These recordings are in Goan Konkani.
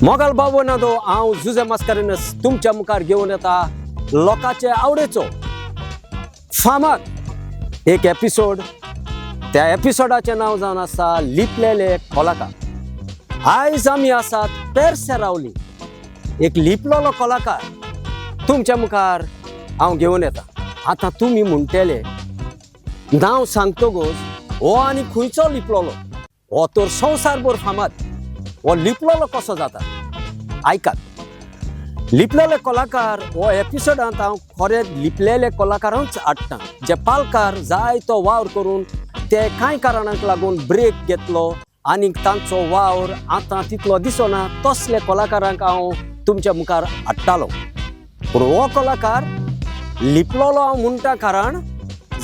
मोगाल बाबू हांव जुजे मास्कारेन्हस तुमच्या मुखार घेवन येता लोकांचे आवडीचो फामाद एक एपिसोड. त्या एपिसोडाचें नांव जावन आसा लिपलेले कलाकार. आयज आमी आसात पेरसे रावली. एक लिपलेलो कलाकार तुमच्या मुखार हांव घेवन येता. आतां तुमी म्हणटले नांव सांगतकच हो आनी खंयचो लिपलेलो, हो तर संवसारभर फामाद, हो लिपलेलो कसो जाता? आयकात, लिपलेले कलाकार हो एपिसोडांत हांव खरे लिपलेले कलाकारांच हाडटा, जे पालकार जायतो वावर करून ते कांय कारणांक लागून ब्रेक घेतलो आनी तांचो वावर आतां तितलो दिसना, तसले कलाकारांक हांव तुमच्या मुखार हाडटालो. पूण हो कलाकार लिपलेलो हांव म्हणटा, कारण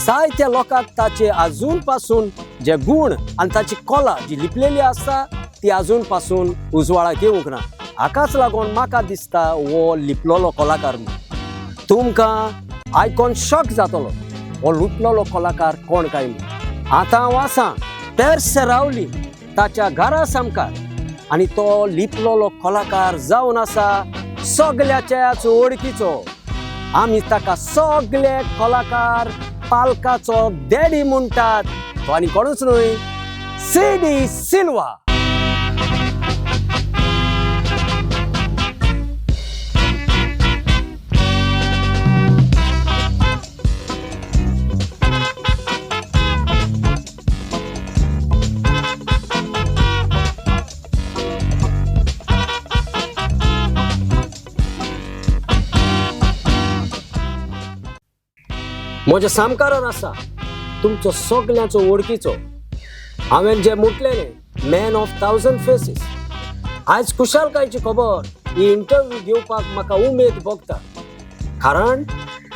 जायत्या लोकांक ताचे आजून पासून जे गूण आनी ताची कला जी लिपलेली आसता ती आजून पासून उजवाडाक येवंक ना. हाकाच लागून म्हाका दिसता हो लिपलेलो कलाकार म्हूण. तुमकां आयकोन शॉक जातलो हो लिपलेलो कलाकार कोण काय म्हूण. आतां हांव आसा पेरसे रावली ताच्या घरा सामकार आनी तो लिपलेलो कलाकार जावन आसा सगल्याच्याच वळखीचो. आमी ताका सगळे कलाकार पालकाचो डॅडी म्हणटात. तो आनी कोणूच न्हय, सी डी सिल्वा. म्हज्या सामकारार आसा तुमचो सगल्यांचो वळखीचो, हांवें जें म्हटलेलें मॅन ऑफ थावजंड फेसीस. आयज खुशालकायची खबर, ही इंटरव्यू घेवपाक म्हाका उमेद भोगता, कारण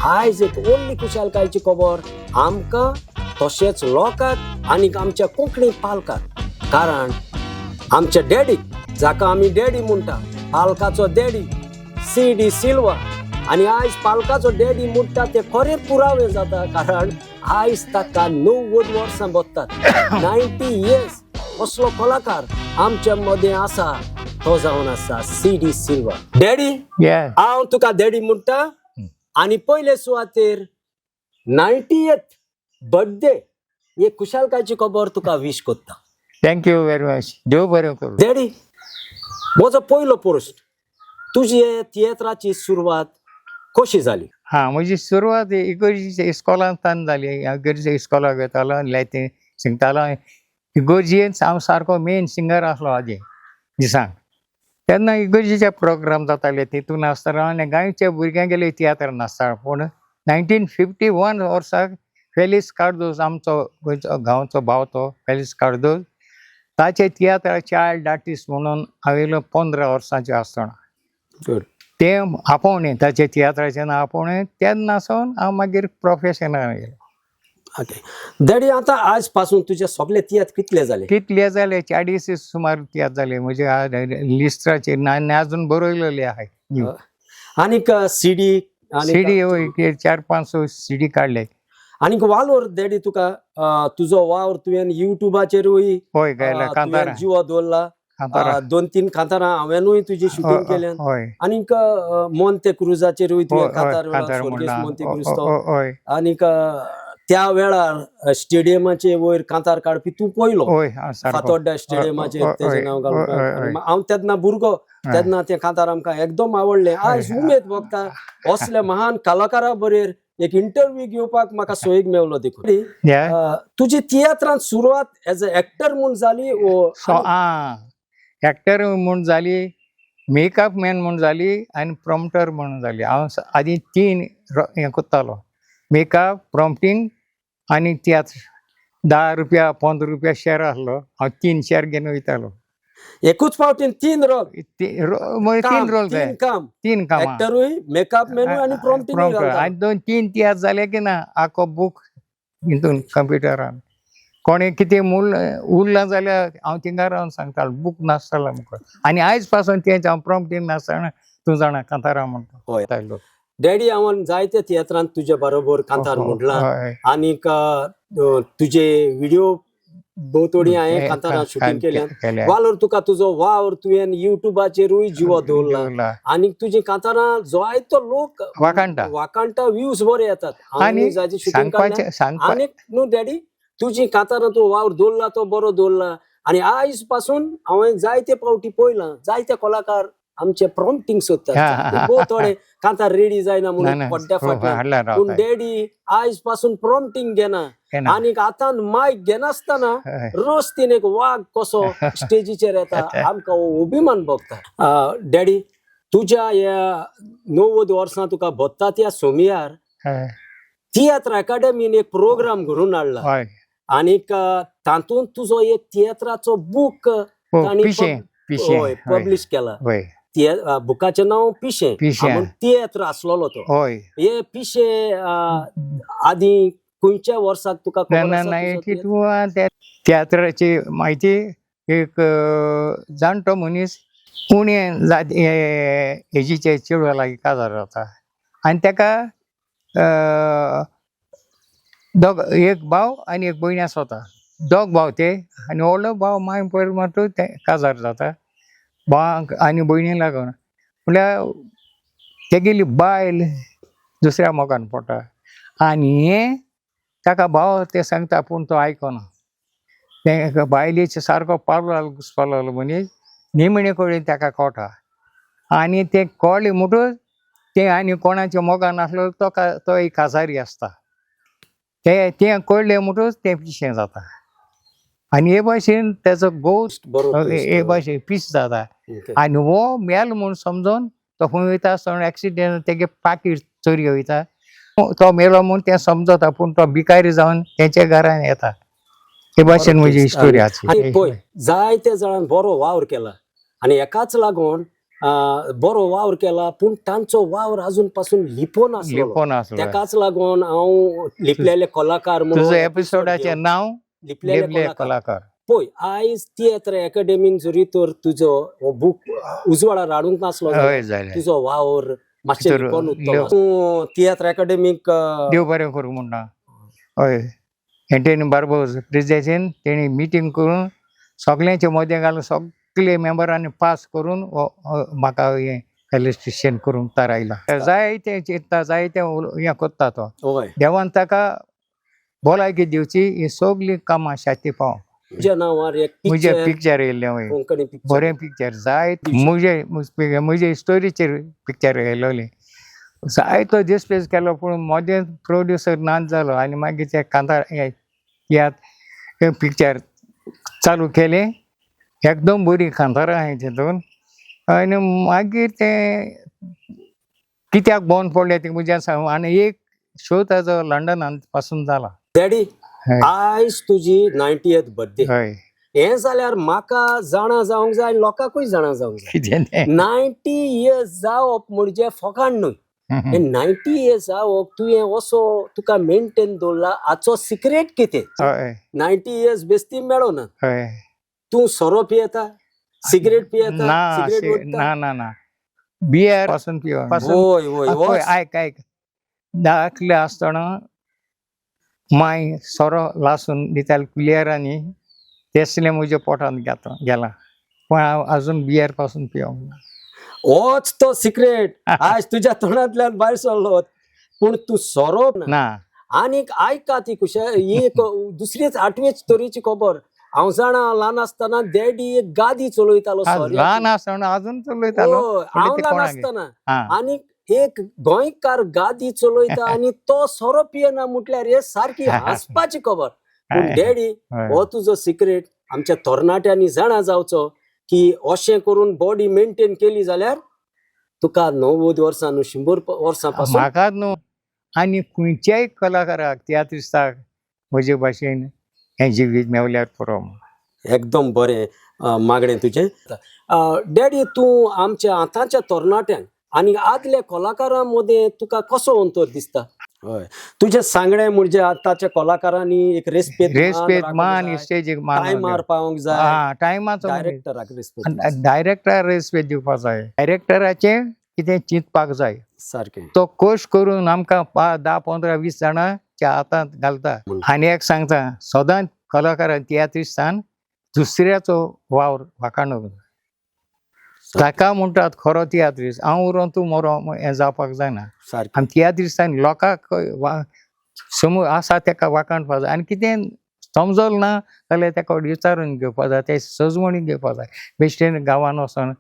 आयज एक व्हडली खुशालकायची खबर आमकां तशेंच लोकांक आनी आमच्या कोंकणी पालकाक. कारण आमच्या डॅडीक, जाका आमी डॅडी म्हणटा, पालकाचो डॅडी सी डी सिल्वा, आनी आयज पालकाचो डॅडी म्हणटा ते खरें पुरावे जाता, कारण आयज ताका 90 वर्सां भोगतात. 90 इयर्स असलो कलाकार आमच्या मदें आसा, तो जावन आसा सी डी सिल्वा. डॅडी, हांव तुका डॅडी म्हणटा आनी पयले सुवातेर 90th birthday एक खुशालकायची खबर तुका विश करता. Thank you very much. देव बरें करूं. डॅडी, म्हजो पयलो प्रश्न, तुजी तियेत्राची सुरवात कशी जाली? हां, म्हजी सुरवात इगर्जेच्या इस्कॉलांतल्यान जाली. इगर्जेच्या इस्कॉलाक वयतालो, लायती शिंकतालो. इगर्जेन हांव सारको मेन सिंगर आसलो आदी दिसांक. तेन्ना इगर्जेचे प्रोग्राम जाताले तितून आसतालो आनी गांवच्या भुरग्यांगेले तियात्र नासता. पूण 1951 वर्साक फेलिस कार्दोज, आमचो गोंयचो गांवचो भाव तो फेलिस कार्दोज, ताचे तियात्र चायल्ड आर्टिस्ट म्हणून हांव येयलो 15 वर्सांचें आसतना. ते आपोवणें ताचे तियात्राचें नांव आपोवणें, तेन्ना सावन हांव मागीर प्रोफेशनल गेलो. ओके डॅडी, आतां आज पासून तुजे सगळे तियात्र कितले जाले? कितले जाले, 40 सुमार तियात्र जाले म्हजे लिस्टाचेर आनी अजून बरयलेले आहाय. आनीक सीडी? सीडी हय, 4-5 सीडी काडले. आनीक वालोर डॅडी तुका, तुजो वावर तुवें युट्यूबाचेरूय हय, गायला कांतारा. जिवा दवरला. कांतारा. 2-3 कांतारां हांवेनूय तुजी शुटींग केल्यान. हय. आनीक मोंते क्रुजाचेरूय तुवें कांतार, कांतार स्वर्गेस्त मोंते क्रुज तो. हय. आनीक त्या वेळार स्टेडियमाचे वयर कांतार काडपी तूं पयलो. हय, सारको. फातोड्डा स्टेडियमाचेर तेजें नांव घालून. हांव तेन्ना भुरगो, तेन्ना तें कांतार आमकां एकदम आवडलें. आयज उमेद भोगता असल्या महान कलाकारा बरेर एक इंटरव्यू घेवपाक म्हाका सोयीक मेवलो देखून. तुजी तियात्रांत सुरवात एज अ एक्टर म्हूण जाली? आं, एक्टर म्हूण जाली, मेकअप मॅन म्हूण जाली आनी प्रॉम्प्टर म्हूण जाली. हांव आदी 3 हें करतालो, मेकअप, प्रॉम्प्टींग आनी तियात्र. 10 रुपया 15 रुपया शेर आसलो, हांव 3 शेर घेवन वयतालो. एकूच फावटीन 3 रोल? 3 रोल जाय. काम, 3 कामां. एक्टरूय, मेकअप मॅनूय आनी प्रॉम्प्टिंग. आनी 2-3 तियात्र जाले की ना, आखो बूक हितून कंप्युटरान. कोणें कितें उरलां जाल्यार हांव थिंगा रावन सांगतालो, बूक नासतालो मुखार. आनी आयज पासून तें हांव प्रॉम्प्टींग नासतना तूं जाणा कांतारा म्हणटा. हय डॅडी, हांवें जायते तियात्रांत तुजे बरोबर कांतार म्हटलां आनीक तुजे व्हिडिओ भोंवतणी हांवें कांतारां शुटींग केल्यान. केल्या. वालोर तुका तुजो वावर तुवें युट्यूबाचेरूय जिवो दवरला दवरला. आनी तुजी कांतारां जायतो लोक वाखाणटा. वाखाणटा, व्यूज बरे येतात. आनी जायते शुटींग काडल्या. सांगपाचें सांगपा आनीक न्हू डॅडी, तुजी कांतारां तूं वावर दवरला तो बरो दवरला. आनी आयज पासून हांवें जायते फावटी पळयलां, जायते कलाकार आमचे प्रॉम्प्टींग सोदतात, भोव थोडे कांतार रेडी जायना ना म्हणून ना पड्ड्या फाटल्यान. हाडला पूण रावता. डॅडी आयज पासून प्रॉम्प्टींग घेना घेना. आनीक आतां मायक घेनासतना हय. रस्तीन एक वाग कसो स्टेजीचेर येता, आमकां हो अभिमान भोगता. डॅडी, तुज्या ह्या 90 वर्सां तुका भोत्ता त्या सोमियार हय. तियात्र अकादमीन एक प्रोग्राम घडोवन हाडला हय. आनीक तातूंत तुजो एक तियात्राचो बूक हो, तांणी पिशें पिशें. हय पब्लिश केला. हय. बुकाचें नांव पिशें. पिशें. म्हूण तियात्र आसलेलो तो. हय. हे पिशें आदी खंयच्या वर्साक तुका ना खबर ना आसा ना तुजो एटी तियात्र? टू त्या तियात्राची म्हायती एक जाणटो मनीस उणे जाती हेजीचे चेडवा लागीं काजार जाता आनी तेका दोग एक भाव आनी एक भयण आसता. दोग भाव ते आनी व्हडलो भाव मागीर पयर मातू ते काजार जाता भावांक आनी भयणी लागून. म्हणल्यार तेगेली बायल दुसऱ्या मोगान पडटा आनी हें ताका भाव ते सांगता पूण तो आयकना. ते बायलेचे सारको पावलो घुसपालो लागलो मनीस निमणे कडेन ताका कळटा आनी तें कळ्ळें म्हणटकच तें आनी कोणाच्या मोगान आसलो तो तो एक काजारी आसता. तें तें कळ्ळें म्हणटकच तें पिशें जाता आनी हे भाशेन तेजो घोव बरो हे भाशेन पीस जाता. ओके. आनी हो मेल म्हूण समजून तो खंय वयता आसतना एक्सिडेंट तेगे पाकीट चोरी वयता. तो मेलो म्हूण तें समजता पूण तो भिकारी जावन तेंच्या घरान येता. हे भाशेन म्हजी स्टोरी आनी पळय, आसा. जायते जाणान बरो वावर केला आनी एकाच लागून बरो वावर केला पूण तांचो वावर अजून पासून लिपोन आसलो. लिपोन आसलो. तेकाच लागून हांव लिपलेले कलाकार म्हणून तुजो एपिसोडाचें नांव लिपलेले लिपले कलाकार. कलाकार. पळय, आयज तियात्र अकादेमीन जरी तर तुजो हो बूक उजवाडार हाडूंक नासलो जाल्यार हय जालें. तुजो वावर मातशें तर लिपोन उरतलो. तूं तियात्र अकादेमीक देव बरें करूं म्हणटा. हय, एंटनी बार्बोज प्रेजिडेंट तेणी मिटींग करून सगल्यांचे मदें घालून सगळे मेंबरांनी पास करून म्हाका हें फेलिस्टेशन करूंक थारायलां. जायतें चिंत्ता, जायतें हें करता तो. हय. देवान ताका भलायकी दिवची, ही सगळीं कामां शाती पाव. तुज्या नांवार एक म्हजें पिक्चर पिक्चर येयल्लें. हय, कोंकणी पिक्चर. बरें पिक्चर जायत म्हजे म्हजे स्टोरीचेर पिक्चर येयलोलें. जायतो डिस्प्लेस केलो पूण मदें प्रोड्युसर नाच जालो आनी मागीर ते कांतार हे तियात्र पिक्चर चालू केलें. एकदम बरी कांतारां आहाय तितून आनी मागीर तें कित्याक बंद पडलें तें म्हज्यान सांगू. आनी एक शो ताजो लंडनान पासून जाला. डॅडी, हय. आयज तुजी 90th birthday. हय. हें जाल्यार म्हाका जाणा जावंक जाय, लोकांकूय जाणा जावंक जाय. कितें तें? 90 इयर्स जावप म्हणजे फकाण न्हय. हें 90 इयर्स जावप तुवें असो तुका मेंटेन दवरला हाचो सिक्रेट कितें? हय. 90 इयर्स बेस्ती मेळना. हय. तूं सोरो पियेता, सिगरेट पियेता? ना. सिगरेट ओडटा? ना ना ना, बियर पासून पिवन पासून. होय होय. पळय, आयक आयक, धाकले आसतना माय सोरो लासून दिताली कुलियरांनी, तेसलें म्हज्या पोटांत गेलां पूण हांव अजून बियर पासून पिवंक ना. होच तो सिक्रेट आज तुज्या तोंडांतल्यान भायर सरलो. पूण तूं सोरो ना. ना. आनीक आयका ती कुशा ही एक दुसरीच आठवेच तरेची खबर. हांव जाणा, ल्हान आसतना डॅडी एक गादी चलयतालो आज सोऱ्याची. ल्हान आसतना अजून चलयतालो. हय, हांव ते ल्हान कोणाक? आसतना. हा. आनीक एक गोंयकार गादी चलयता आनी तो सोरो पियेना म्हटल्यार हे सारकी हांसपाची खबर. पूण डॅडी, हय. हो तुजो सिक्रेट आमच्या तरणाट्यांनी जाणा जावचो की अशें करून बॉडी मेंटेन केली जाल्यार तुका 90 वर्सां न्हू, 100 वर्सां पासून. म्हाका न्हू आनी खंयच्याय कलाकाराक तियात्रिस्ताक म्हजे भाशेन हें जिवीत मेवल्यार पुरो म्हूण. एकदम बरें मागणें तुजें. डॅडी, तूं आमच्या आतांच्या तरणाट्यांक आनी आदल्या कलाकारां मदें तुका कसो अंतर दिसता? हय, तुजें सांगणें म्हणजे आतांच्या कलाकारांनी एक रेस्पेद रेस्पेद मान, स्टेजीक मान, टायमार पावोंक जाय. हा, टायमाचो डायरेक्टराक रेस्पेद. डायरेक्टर रेस्पेद दिवपाक जाय. डायरेक्टराचें कितें चिंतपाक जाय. सारकें. तो कोश करून आमकां 10, 15, 20 जाणांच्या हातांत घालता. आनी एक सांगता, सदांच कलाकारान तियात्रिस्तान दुसऱ्याचो वावर वाखाणूंक जाय. ताका म्हणटात खरो तियात्रिस्त. हांव उरों तूं मरो हें जावपाक जायना. सारकें. आनी तियात्रिस्तान लोकांक समज आसा तेका वाखाणपाक जाय आनी कितें समजल ना जाल्यार तेका विचारून घेवपाक जाय, ते सजवणी घेवपाक जाय. बेश्टेन गांवान वचोन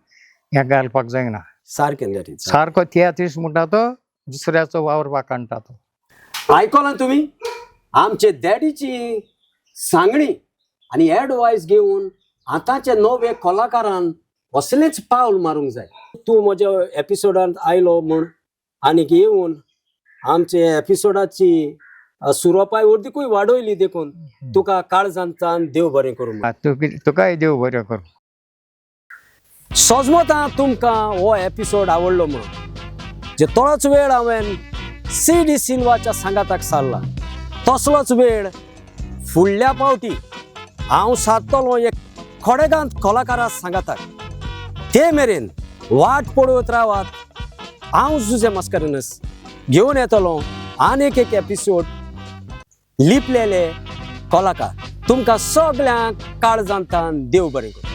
हें घालपाक जायना. सारकें डॅडी. सारको तियात्रिस्त म्हणटा तो दुसऱ्याचो वावर वाखाणटा तो. आयकलां तुमी आमचे डॅडीची सांगणी आनी एडवायस घेवन आतांचे नवे कलाकारान असलेंच पावल मारूंक जाय. तूं म्हज्या एपिसोडांत आयलो म्हूण आनीक येवन आमचे एपिसोडाची सुरोपाय अर्दीकूय वाडयली देखून तुका काळजांतान देव बरें करूं. तुकाय देव बरें करूं. सोजमतां तुमकां हो एपिसोड आवडलो म्हणून. जे थोडोच वेळ हांवें सी डी सिल्वाच्या सांगाताक सारला तसलोच वेळ फुडल्या पावटी हांव सारतलो एक खडेगांत कलाकारा सांगाताक. ते मेरेन वाट पळोवत रावात. हांव जुजे मस्करनस घेवन येतलो आनीक एक एपिसोड लिपलेले कलाकार. तुमकां सगल्यांक काळजांतान देव बरें करूं.